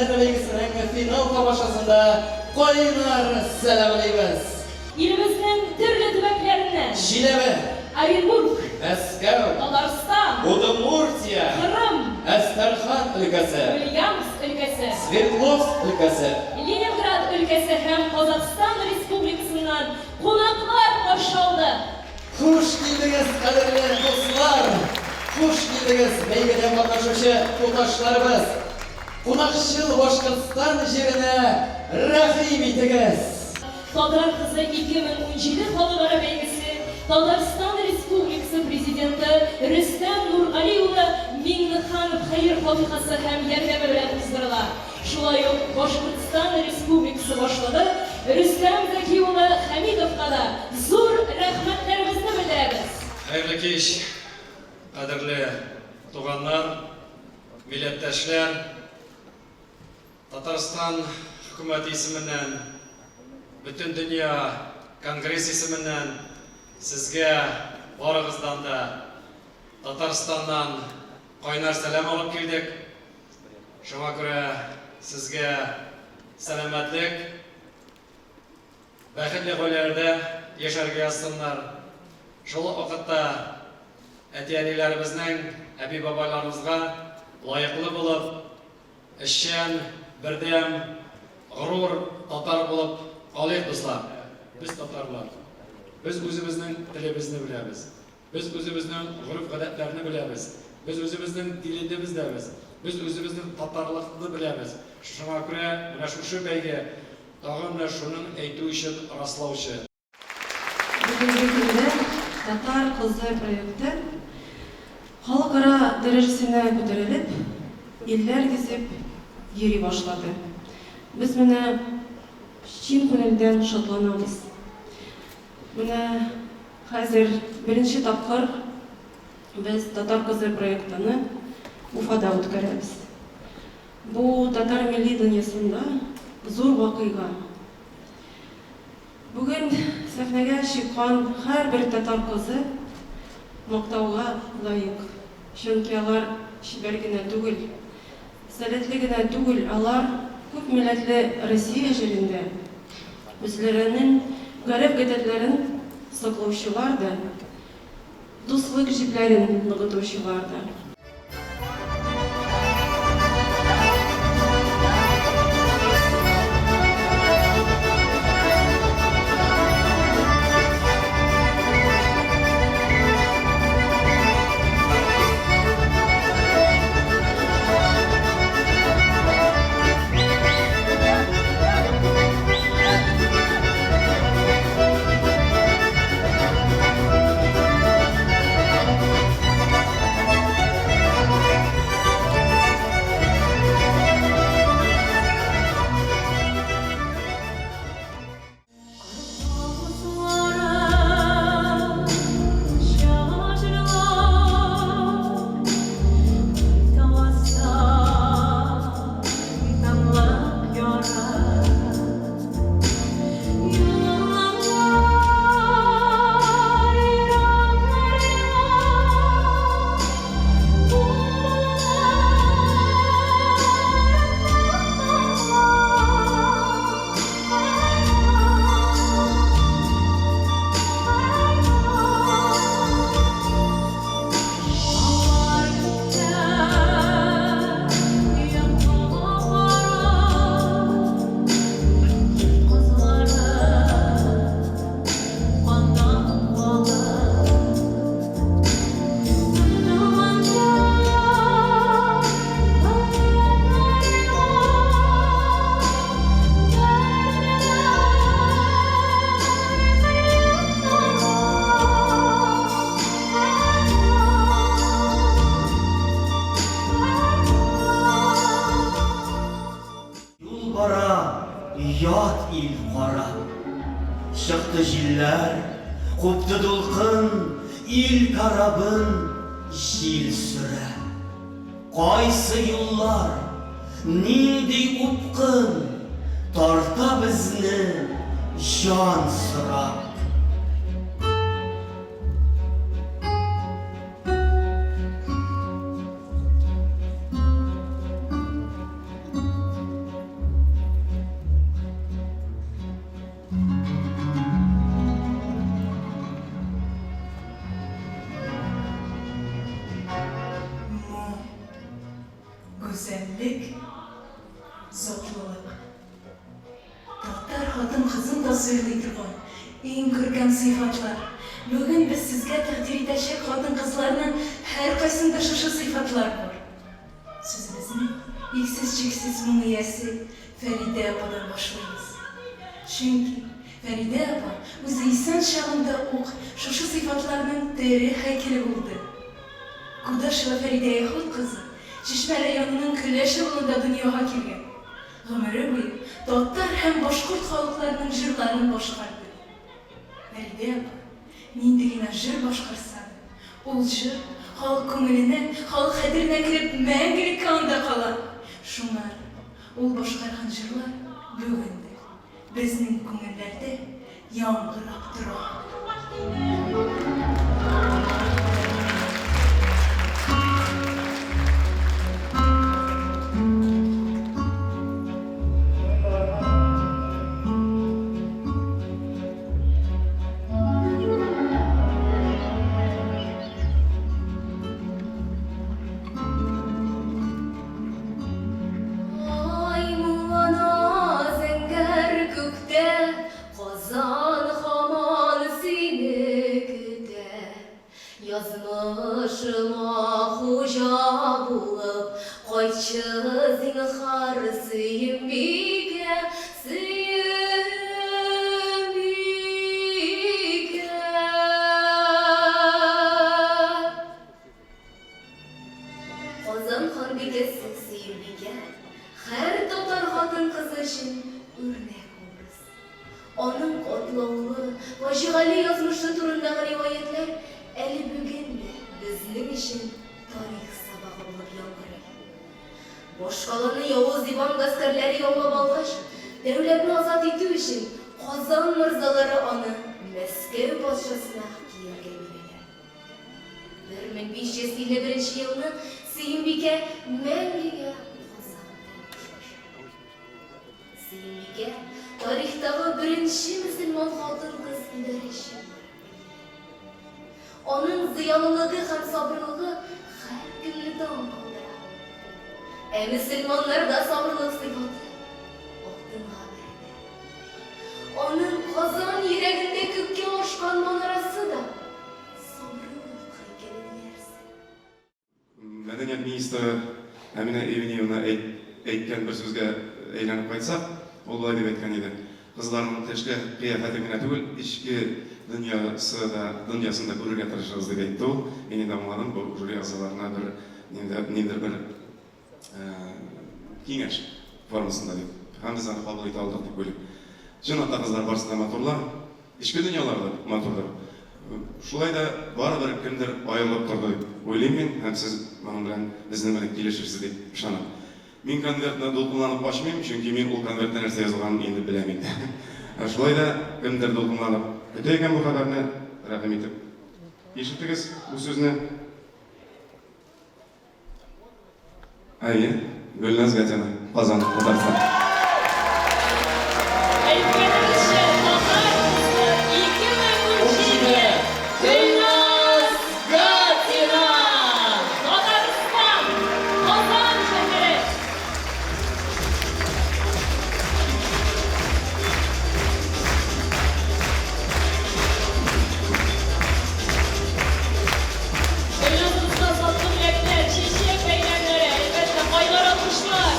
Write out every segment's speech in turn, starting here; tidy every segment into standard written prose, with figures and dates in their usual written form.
Һөнәр бәйгесенең финал тамашасында кайнар сәламлибез! Илебезнең төрле төбәкләреннән. Чиләбе. Оренбург. Мәскәү. Татарстан. Удмуртия. Кырым. Әстерхан өлкәсе. Ульяновск өлкәсе. Свердловск өлкәсе. Ленинград өлкәсе һәм Казахстан Республикасыннан кунаклар каршы алды. Хуш килдегез, кадерле дуслар! Хуш килдегез, бәйгедә катнашучы туташларыбыз! Кунакчыл Башкортстан җиренә рәхим итегез! Татар кызы 2017 халыкара бәйгесе Татарстан Республикасы Президенты Рөстәм Нургали улы Миңнеханов хәер-фатихасы һәм ярдәме белән уздырыла. Шулай ук Башкортстан Республикасы Башлыгы Рөстәм Зәки улы Хәмитовка да зур рәхмәтләребезне белдерәбез. Хәерле кич, кадерле туганнар, милләттәшләр! Татарстан Хөкүмәте исеменнән, Бөтендөнья конгресс исеменнән сезгә барыгыздан да Татарстаннан кайнар сәлам алып килдек. Шуңа күрә сезгә сәламәтлек, бәхетле гаиләләрдә яшәргә язсыннар. Шул ук вакытта әти-әниләребезнең, әби-бабайларыбызга лаеклы булып, эшчән, бердәм, горур татар булып калыйк, дуслар! Без татарлар. Без үзебезнең телебезне беләбез. Без үзебезнең гореф-гадәтләрне беләбез. Без үзебезнең диледебездәбез. Без үзебезнең татарлыкны беләбез. Шуңа күрә менә шушы бәйге тагын менә шуның әйтү өчен раслаучы. Бүгенге көндә Татар кызы проекты халыкара дәрәҗәсенә күтәрелеп, илләр гизеп йөри башлады. Без менә чын күнелдән шатланабыз. Менә хәзер беренче тапкыр без Татар кызы проектыны Уфада үткәрәбез. Бу татар милли дөньясында зур вакыйга. Бүген сәхнәгә чыккан һәрбер татар кызы мактауга лаек. Чөнки алар чибәр генә түгел, сәләтле генә түгел, алар күп милләтле Россия җирендә үзләренең гореф-гадәтләрен саклаучылар да, дуслык җепләрен ныгытучылар да. Юл бара ят ил карап. Чыкты җилләр, купты дулкын, Ил корабын җил сөрә. Кайсы юллар, нинди упкын Тарта безне җан сорап? Гүзәллек, затлылык. Татар хатын-кызын тасвирлый торган иң күркәм сыйфатлар. Бүген без сезгә тәкъдир итәчәк хатын-кызларның һәркайсында шушы сыйфатлар бар. Сүзебезне иксез-чиксез моң иясе Фәридә ападан башлыйбыз. Чөнки Фәридә апа үзе исән чагында ук шушы сыйфатларның тере һәйкәле булды. Кудашева Фәридә Яхуд кызы Чишмә районының Көләч авылында дөньяга килгән. Гомере буе татар һәм башкорт халыкларының җырларын башкарды. Фәридә апа нинди генә җыр башкарса да, ул җыр халык күңеленә, халык хәтеренә кереп мәңгелеккә анда кала. Шуңа да ул башкарган җырлар бүген дә безнең күңелләрдә яңгырап тора. Ай моңлана зәңгәр күктә, Казан һаман сине көтә. Язмышыма хуҗа булып, Кайтчы, зинһар, Сөембикә, Сөембикә. Казан ханбикәсе Сөембикә һәр татар хатын-кызы өчен үрнәк образ. Аның катлаулы, фаҗигале язмышы турындагы риваятьләр әле бүген дә безнең өчен тарих сабагы булып яңгырый. Башкаланы явыз Иван гаскәрләре яулап алгач, дәүләтне азат итү өчен Казан морзалары аны Мәскәү патшасына кияүгә бирәләр. 1551 нче елны Сөембикә мәңгегә Казан белән хушлаша. Сөембикә тарихтагы беренче мөселман хатын-кыз идарәче буларак билгеле. Аның зыялылыгы һәм сабырлыгы һәркемне таң калдыра. Ә мөселманнарда сабырлык сыйфаты алтынга бәрабәр. Аның Казан йөрәгендә күккә ашкан манарасы да сабырлык һәйкәле диярсең. Мәдәният министры Әминә Ивниевна әйткән бер сүзгә әйләнеп кайтсак, ул болай дип әйткән иде, Кызларның тышкы кыяфәтен генә түгел, эчке дөньясы да, дөньясын да күрергә тырышыгыз, дип әйтте ул. Мин инде аңладым, бу жюри әгъзаларына бер ниндидер бер киңәш формасында дип. Һәм без аны кабул итә алдык дип уйлыйм. Чынлап та кызлар барысы да матурлар. Эчке дөньялары да матурдыр. Шулай да барыбер кемдер аерылып торды дип уйлыйм мин һәм сез моның белән безнең белән килешерсез дип ышанам. Мин конвертны дулкынланып ачмыйм, чөнки мин ул конвертта нәрсә язылганын инде беләм инде. Ә шулай да кемдер дулкынланып көтә икән бу хәбәрне, рәхим итеп ишетегез бу сүзне. Әйе, Гөлназ Гатина, Казан, Татарстан. Әйткәнебезчә, татар кызы 2017, Гөлназ Гатина! Татарстан, Казан шәһәре! Гөлназыбызга затлы бүләкләр, чәчәк бәйләмнәре, әлбәттә, кайнар алкышлар!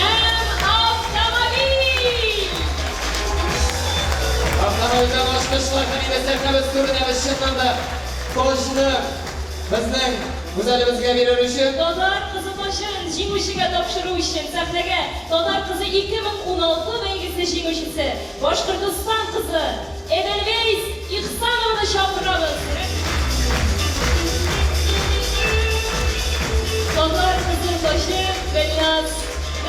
Һәм автомобиль! Автомобильдән ачкычлар һәм инде сәхнәбез түренә без чыннан да таҗны безнең гүзәлебезгә бирер өчен. Татар кызы таҗын җиңүчегә тапшыру өчен сәхнәгә Татар кызы 2016 бәйгесе җиңүчесе, Башкортостан кызы Эдельвейс Ихсанованы чакырабыз. Татар кызы таҗы Гөлназ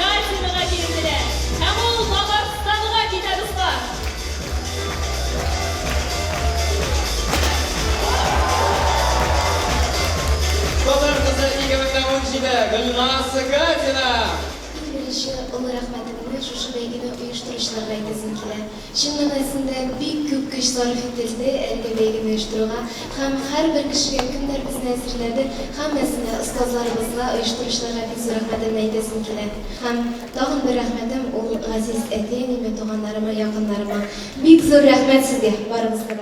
Гатинага бирелә һәм ул Татарстанга китә, дуслар! Татар кызы 2017 Гөлназ Гатина! Иң беренче олы рәхмәтемне. шушы бәйгене оештыручыларга әйтәсем килә. Чын мәгънәсендә бик күп көч сарыф ителде әлеге бәйгене оештыруга һәм һәрбер кешегә, кемнәр безне әзерләде, һәммәсенә, остазларыбызга, оештыручыларга бик зур рәхмәтемне әйтәсем килә. Һәм тагын бер рәхмәтем ул газиз әти-әниемә, туганнарыма, якыннарыма. Бик зур рәхмәт сезгә, барыгызга да.